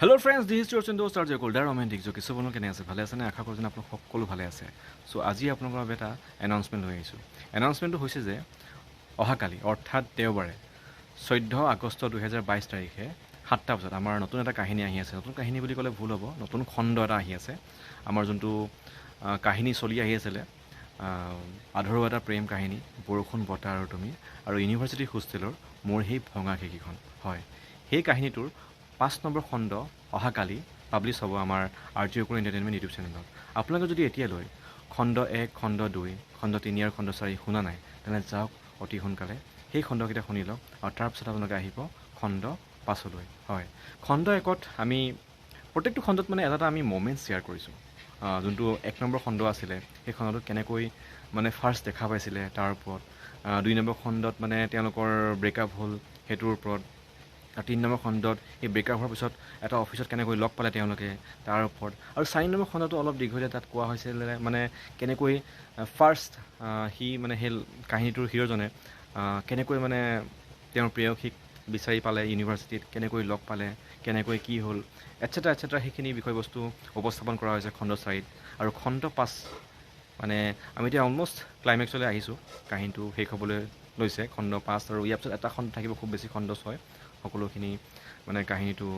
Hello friends, this is your দোস্ত R J গোল্ডাৰ romantic jockey. চব কেনে আছে? ভালে আছেনে? আশা কৰোঁ যেন আপোনালোক সকলো ভালে আছে। চ' আজি আপোনালোকৰ বাবে এটা এনাউন্সমেণ্ট লৈ আহিছোঁ। এনাউন্সমেণ্টটো হৈছে যে অহাকালি অৰ্থাৎ দেওবাৰে 14 আগষ্ট 2022 তাৰিখে 7টা বজাত আমাৰ নতুন এটা কাহিনী আহি আছে। নতুন কাহিনী বুলি ক'লে ভুল হ'ব, নতুন খণ্ড এটা আহি আছে। আমাৰ যোনটো কাহিনী চলি আহি আছিলে, আধৰুৱা এটা প্ৰেম কাহিনী, বৰষুণ বতাহ আৰু তুমি আৰু ইউনিভাৰ্চিটি হোষ্টেলৰ মোৰ সেই ভঙা খিৰিকীখন, হয়, সেই কাহিনীটোৰ 5 নম্বৰ খণ্ড অহাকালি পাব্লিছ হ'ব আমাৰ আৰ জি অকুল এণ্টাৰটেইনমেণ্ট ইউটিউব চেনেলত। আপোনালোকে যদি এতিয়ালৈ খণ্ড 1, খণ্ড 2, খণ্ড 3 আৰু খণ্ড 4 শুনা নাই, তেনেহ'লে যাওক অতি সোনকালে সেই খণ্ডকেইটা শুনি লওক আৰু তাৰপিছত আপোনালোকে আহিব খণ্ড 5লৈ। হয়, খণ্ড 1ত আমি প্ৰত্যেকটো খণ্ডত মানে এটা এটা আমি মমেণ্ট শ্বেয়াৰ কৰিছোঁ। যোনটো 1 নম্বৰ খণ্ড আছিলে সেই খণ্ডটোত কেনেকৈ মানে ফাৰ্ষ্ট দেখা পাইছিলে তাৰ ওপৰত, 2 নম্বৰ খণ্ডত মানে তেওঁলোকৰ ব্ৰেকআপ হ'ল সেইটোৰ ওপৰত, আৰু 3 নম্বৰ খণ্ডত এই ব্ৰেকআপ হোৱাৰ পিছত এটা অফিচত কেনেকৈ লগ পালে তেওঁলোকে তাৰ ওপৰত, আৰু 4 নম্বৰ খণ্ডটো অলপ দীঘলীয়া, তাত কোৱা হৈছিলে মানে কেনেকৈ ফাৰ্ষ্ট সি মানে সেই কাহিনীটোৰ হিৰ'জনে কেনেকৈ মানে তেওঁৰ প্ৰেয়সীক বিচাৰি পালে ইউনিভাৰ্চিটিত, কেনেকৈ লগ পালে, কেনেকৈ কি হ'ল, এটচেট্ৰা এটচেট্ৰা, সেইখিনি বিষয়বস্তু উপস্থাপন কৰা হৈছে খণ্ড 4ত। আৰু খণ্ড 5 মানে আমি এতিয়া অলমষ্ট ক্লাইমেক্সলৈ আহিছোঁ, কাহিনীটো শেষ হ'বলৈ লৈছে খণ্ড 5, আৰু ইয়াৰ পিছত এটা খণ্ড থাকিব, খুব বেছি খণ্ড 6, সকলোখিনি মানে কাহিনীটো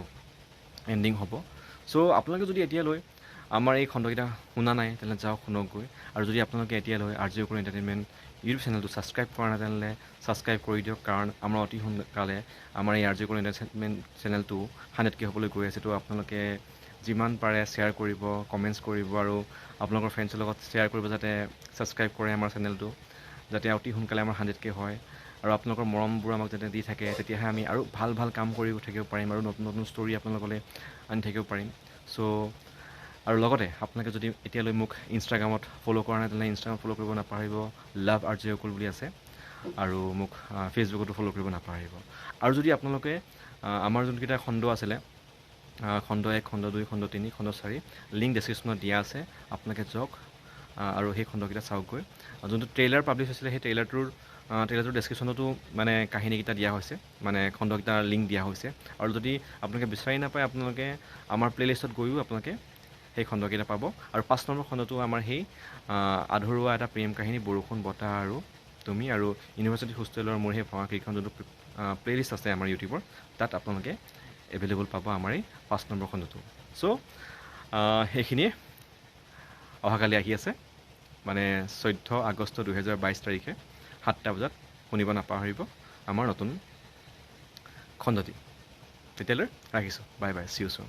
এণ্ডিং হ'ব। চ' আপোনালোকে যদি এতিয়ালৈ আমাৰ এই খণ্ডকেইটা শুনা নাই তেনেহ'লে যাওক শুনকগৈ। আৰু যদি আপোনালোকে এতিয়ালৈ আৰ জি অকুল এণ্টাৰটেইনমেণ্ট ইউটিউব চেনেলটো ছাবস্ক্ৰাইব কৰা নাই তেনেহ'লে ছাবস্ক্ৰাইব কৰি দিয়ক, কাৰণ আমাৰ অতি সোনকালে আমাৰ এই আৰ জি অকুল এণ্টাৰটেইনমেণ্ট চেনেলটো 100K হ'বলৈ গৈ আছে। তো আপোনালোকে যিমান পাৰে শ্বেয়াৰ কৰিব, কমেণ্টছ কৰিব আৰু আপোনালোকৰ ফ্ৰেণ্ডছৰ লগত শ্বেয়াৰ কৰিব যাতে ছাবস্ক্ৰাইব কৰে আমাৰ চেনেলটো, যাতে অতি সোনকালে আমাৰ 100K হয়। আৰু আপোনালোকৰ মৰমবোৰ আমাক যাতে দি থাকে, তেতিয়াহে আমি আৰু ভাল ভাল কাম কৰি থাকিব পাৰিম আৰু নতুন নতুন ষ্টৰী আপোনালোকলৈ আনি থাকিব পাৰিম। চ' আৰু লগতে আপোনালোকে যদি এতিয়ালৈ মোক ইনষ্টাগ্ৰামত ফ'ল' কৰা নাই তেনেহ'লে ইনষ্টাগ্ৰামত ফ'ল' কৰিব নাপাহৰিব, লাভ আৰ জি অকুল বুলি আছে, আৰু মোক ফেচবুকতো ফ'ল' কৰিব নাপাহৰিব। আৰু যদি আপোনালোকে আমাৰ যোনকেইটা খণ্ড আছিলে, খণ্ড 1, খণ্ড 2, খণ্ড 3, খণ্ড 4, লিংক ডেছক্ৰিপশ্যনত দিয়া আছে, আপোনালোকে যাওক আৰু সেই খণ্ডকেইটা চাওকগৈ। যোনটো ট্ৰেইলাৰ পাব্লিছ হৈছিলে সেই ট্ৰেইলাৰটোৰ ডেছক্ৰিপশ্যনতো মানে কাহিনীকেইটা দিয়া হৈছে, মানে খণ্ডকেইটাৰ লিংক দিয়া হৈছে। আৰু যদি আপোনালোকে বিচাৰি নাপায় আপোনালোকে আমাৰ প্লে'লিষ্টত গৈও আপোনালোকে সেই খণ্ডকেইটা পাব। আৰু 5 নম্বৰ খণ্ডটো আমাৰ সেই আধৰুৱা এটা প্ৰেম কাহিনী, বৰষুণ বতাহ আৰু তুমি আৰু ইউনিভাৰ্চিটি হোষ্টেলৰ মোৰ সেই ভঙা খিৰিকীখন যোনটো প্লে'লিষ্ট আছে আমাৰ ইউটিউবৰ, তাত আপোনালোকে এভেইলেবল পাব আমাৰ এই 5 নম্বৰ খণ্ডটো। চ' সেইখিনিয়ে অহাকালি আহি আছে, মানে 14 আগষ্ট 2022 তাৰিখে 7টা বজাত শুনিব নাপাহৰিব আমাৰ নতুন খণ্ডটি। তেতিয়ালৈ ৰাখিছোঁ, bye bye, see you soon.